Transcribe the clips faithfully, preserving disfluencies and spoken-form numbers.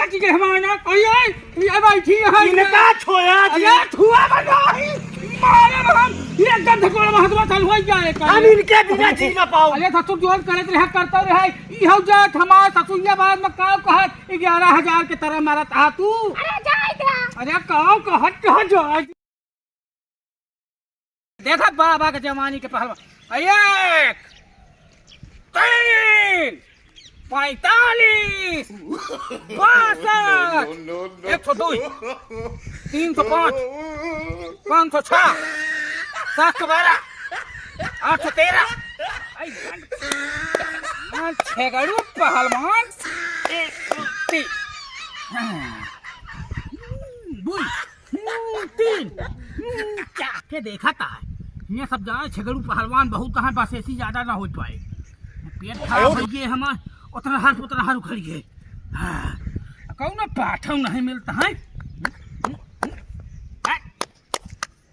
की के हमारा ना, अरे, ये बैठी है, इनका छोया जी। अरे, छुआ बना ही, मारे हम, ये एकदम धकोड़ा महतवा चालू हो जाए का। हम इनके बिना जी ना पाओ। अरे, ससुर जोर करत रहे, करता रहे, ई हो जात हमार ससुरिया बाद में काव कहत, ग्यारह हजार के तरह मारत आ तू। अरे, जाए दे। अरे, काव कहत, कहाँ जाए? देखा बाबा के जमाने के पहलवान। एक, तीन, पैंतालीस, बासठ, एक सौ दो, तीन सौ पाँच, पाँच सौ छह, सात सौ बारह, आठ सौ तेरह। आई, हाँ, छेगड़ू पहलवान। एक, दो, तीन। बुल। हम्म, तीन। हम्म, क्या के देखा था? ये सब जाने छेगड़ू पहलवान बहुत कहाँ बस ऐसी ज्यादा ना हो पाए। पेट खराब हो गए हमार, उतना हर, उतना हर उखड़ गए। हाँ, कौनो पाठव नहीं मिलता है।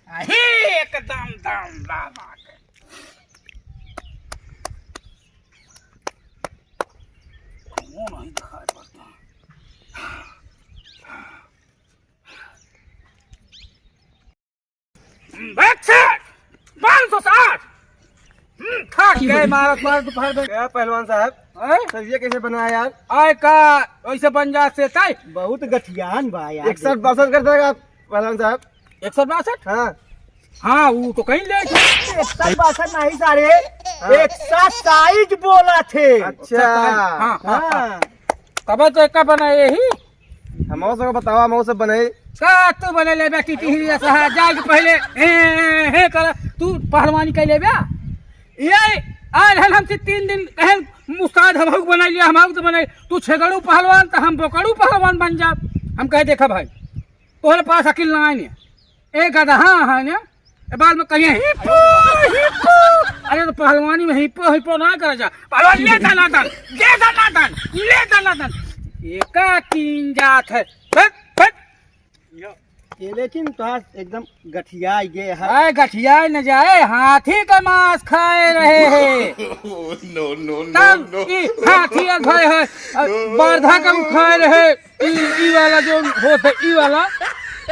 अहे, एकदम दम दम आके। वो नहीं दिखाई पड़ता। बासठ, पाँच सौ साठ। हम्म, थक गए मारत मारत दोपहर में। क्या पहलवान साहब? हैं? सर, ये कैसे बना यार? आय का, वैसे बन जा से ताई। बहुत गठियान बा यार। इकसठ बासठ कर देगा पहलवान साहब। इकसठ बासठ? हाँ। हाँ, वो तो कहीं ले। इकसठ बासठ नहीं सारे, हाँ। इकसठ साइज बोला थे। अच्छा। हाँ, हाँ, हाँ। हाँ। तब तो एक का बना यही? हमहू सबको बतावा, हमहू सब बनाई। का तू बने लेबे, टीटी हिरिया सहा, जाए के पहले हे, हे, हे कर, तू पहलवानी कर लेबे। ये आए रहल हमसे तीन दिन, कहे, "उस्ताद, हमहू के बनाई लिया, हमहू के बनाई।" तू छेगड़ू पहलवान, तो हम बोकड़ू पहलवान बन जा। हम कहे, "देखा भाई, तोहरे पास अकिल ना आए ने, एक गदहा है ने, ए बाल में कहिए हिप्पो, हिप्पो।" अरे तो पहलवानी में हिप्पो, हिप्पो ना करा जा। पहलवान ले दनादन, ले दनादन, ले दनादन। एका तीन जात है। फट, फट। ये लेकिन तोहार एकदम गठिया ये है। अरे गठिया न जाए, हाथी का मांस खाए रहे हैं। No, no, no, तब no। ई हाथी अघाए है, और बरधा का खाए रहे। ई, ई वाला जो होत है, ई वाला,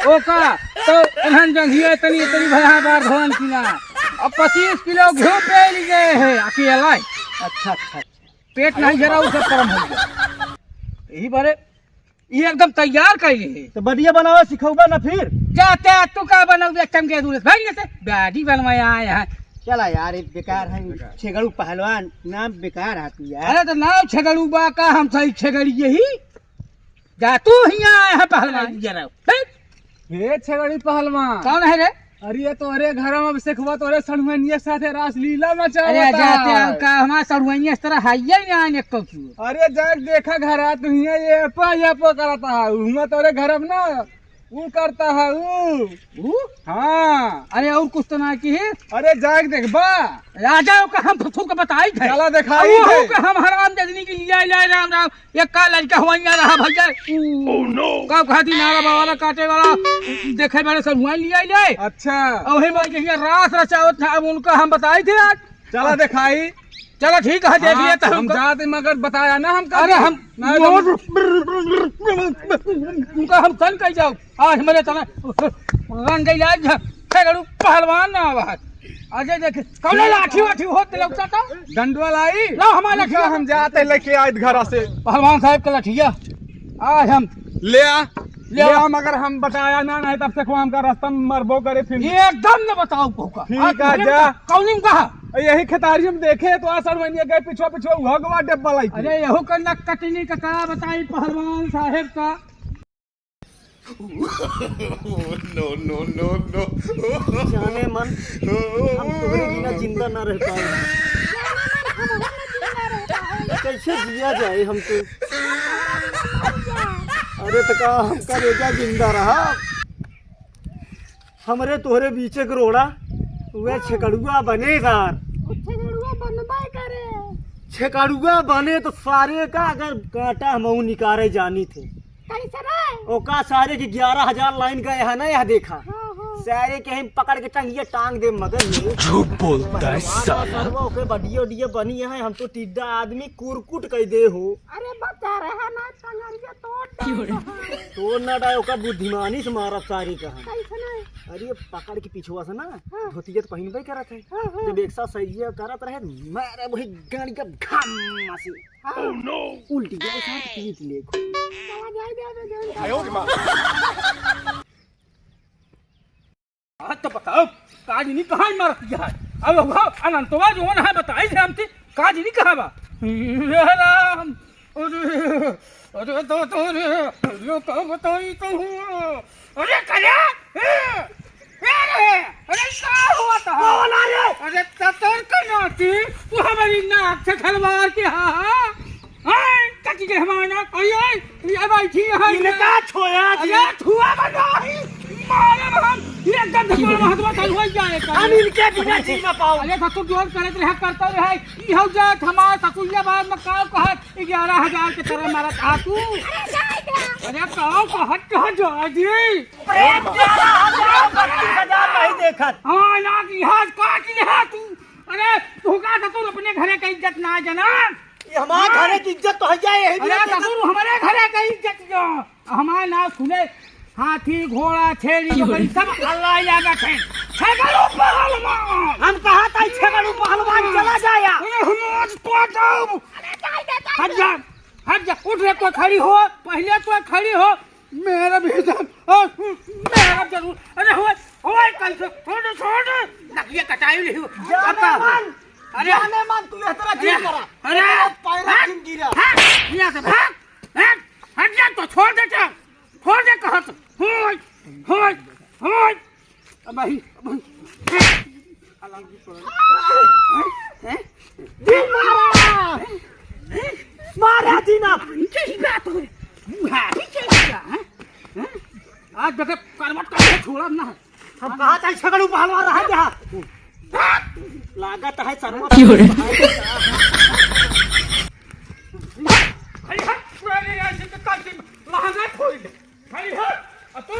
ओका, तो उन्हन जंघिया इतनी, इतनी भला बार धोन की ना। अब पच्चीस किलो घिउ पे ली गए है, अकेला है। अच्छा, अच्छा, अच्छा। पेट नहीं जरा, उसे परम हो गया। यही बारे, ये एकदम तैयार कर ली है। तो बढ़िया बनावे सिखौबा ना फिर। जाते तू का बनावे, एकदम के दूर भाई, जैसे दाढ़ी बनवाया आए हैं। चला यार, एक बेकार है, छेगड़ू पहलवान, नाम बेकार है तू यार। अरे तो नाम छेगड़ू बा का, हम सही छेगड़ी यही। जा तू हियाँ आए है पहलवान जरा। हे छेगड़ी पहलवान। कौन है रे? अरे ये तोरे घर में अब सिखवा तोरे सड़ुआनिया साथे रासलीला मचा अरे जाते हैं। का हमार सड़ुआनिया इस तरह हाइया ही ना आने को क्यों? अरे जाके देखा घर आ तू हियाँ ये पा ये पा करता है। हुआ तोरे घर में ना वो करता है वो। वो? हाँ। अरे और कुछ तो ना की। अरे जाके देखबा। राजा का हम फसू का बताई थे। चला दिखाई थे। का हम हराम जगनी की लिया ले राम राम। ये का लड़का हुआ यहाँ रहा भैया? Oh no। का कहा थी नारा बावाला काटे वाला, देखे मेरे सब हुआ लिया ले। अच्छा। और वही मार के ये रास रचावत था, अब उनका हम बताई थे आज। चला दिखाई। चला ठीक है, देख हाँ, लिया तो हम हमको। जाते मगर बताया ना हमका अरे भी। हम ना तो मोर-, उनका हम तन कह जाओ। आज हमारे तना रंग गई आज छेगड़ू पहलवान ना आवा है। अजय देख, कौनो लाठी वाठी होत लौकता था? डंडवा लाई? ला हमारा उनका लठिया। हम जाते लेके आए घर से। पहलवान साहब के लठिया। आज हम ले आ, ले ले आ। आ, मगर हम बताया ना, नहीं तब से को हमका रास्ता में मरबो करे फिर। ये एकदम न बताओ को का। ठीक आज है, भले जा। बता, कौनी में कहा? यही खेतारी हम देखे तो आ सड़वनिया गए पिछुआ पिछुआ हुआ गवा डब्बा लाई। अरे यहू का नक कटनी का का बताई पहलवान साहब का। No, no, no, no। जाने मन, हम तोहरे बिना जिंदा ना रह पाए। कैसे जिया जाए हमसे? अरे तो का हम करेजा जिंदा रहा? हमरे तोहरे बीचे के रोड़ा, वह छेकड़ुआ बने सार। छेकड़ुआ बनबे करे। छेकड़ुआ बने तो सारे का अगर कांटा हमहू निकारे जानी थे। कैसे रे? ओका सारे के ग्यारह हजार लाइन गए है ना, यह देखा। हाँ, हाँ। सारे के हम पकड़ के टंगिया टांग दे मगर ये। झूठ बोलता है साला। सरवा ओके बडियो डियो बनी है, हम तो टिड्डा आदमी कुरकुट कह दे हो। अरे बता रहा ना, टंगरिया तोड़ डाल। तोड़ ना डाल, ओका बुद्धिमानी से मारब सारी का हम। कैसे नहीं? अरे पकड़ के पिछुआ से ना, हाँ। धोतिया तो पहिनबे करत है। हाँ, हाँ। जब एक साथ सैया करत रहे, मारे वही गाड़ी का घाम से। हाँ। Oh no! उल्टी जाए साथ पीट ले। चला जाए दे, दे, दे। आयो रे माँ। आज तो बताओ, काजनी कहाँ मारत है? अब वो अनंतवा जो है बताई थे हमसे, काजनी कहाँ बा? हे राम, अरे, अरे तो, तो रे, अरे का बताई तो हूँ। अरे करे, ए, ए रे, अरे का हुआ था? कौन आ रे? अरे सतर का नाती, तू हमारी नाक से खिलवाड़ के, हाँ, हाँ। हाँ, कची के हमारा ना, ओए, ओए, ये बैठी है। इनका छोया जी। अरे, छुआ बा नहीं। मारे हम, ये एकदम से तोर महतवा चालू हो जाए का। हम इनके बिना जी ना पाओ। अरे, ससुर जोर करत रहा, करता रहा। ई हो जाए, हमारे ससुरिया बाद में का कहत, ग्यारह हजार के तरह मारत आ तू। अरे, जाए दे। अरे, का कहत, कहा जा जी? अरे, ग्यारह हजार, बत्तीस हजार नहीं देखत। हाँ, ना की हाथ काट लिहा तू। अरे, तू का ससुर अपने घरे का इज्जत ना जना? ये हमार हाँ। घरे की इज्जत तो है, यही अरे, बिना ससुर, हमारे घरे का इज्जत जो, हमार नाव सुने, हाथी, घोड़ा, छेरी, बकरी, सब अल्लाह लागत है। छगड़ू पहलवान। हम कहा था, छगड़ू पहलवान, चला जाया। अरे, हम आज तो जाओ। हट जा, हट जा, उठ रे, तो खड़ी हो, पहले तो खड़ी हो। मेरा भी इधर, और मेरा जरूर। अरे होए, होए, कैसे? छोड़, छोड़। नकिया कटाई लियो। जाने मन, अरे। जाने मन, तू यह तरह अरे। चीज करा। अरे। तेरा पैरा हट। चीज गिरा। हट। यहाँ से भाग। हट। हट जा तो छोड़ दे, छोड़ दे कहत। होए, होए, होए। अब भाई, अब भाई। हैं? हैं? जी मारा! मारा जी ना! नीचे ही बात हो। बुढ़ा, नीचे ही जा, हैं? हैं? आज देखे करवट का छोड़ा ना। हम कहा था छगड़ू पहलवान रहा क्या? लागत है सरवा। क्यों रे? अरे हट, अरे यार, ये तो काट दे। महंगा थोड़ी है। अरे हट, अब तो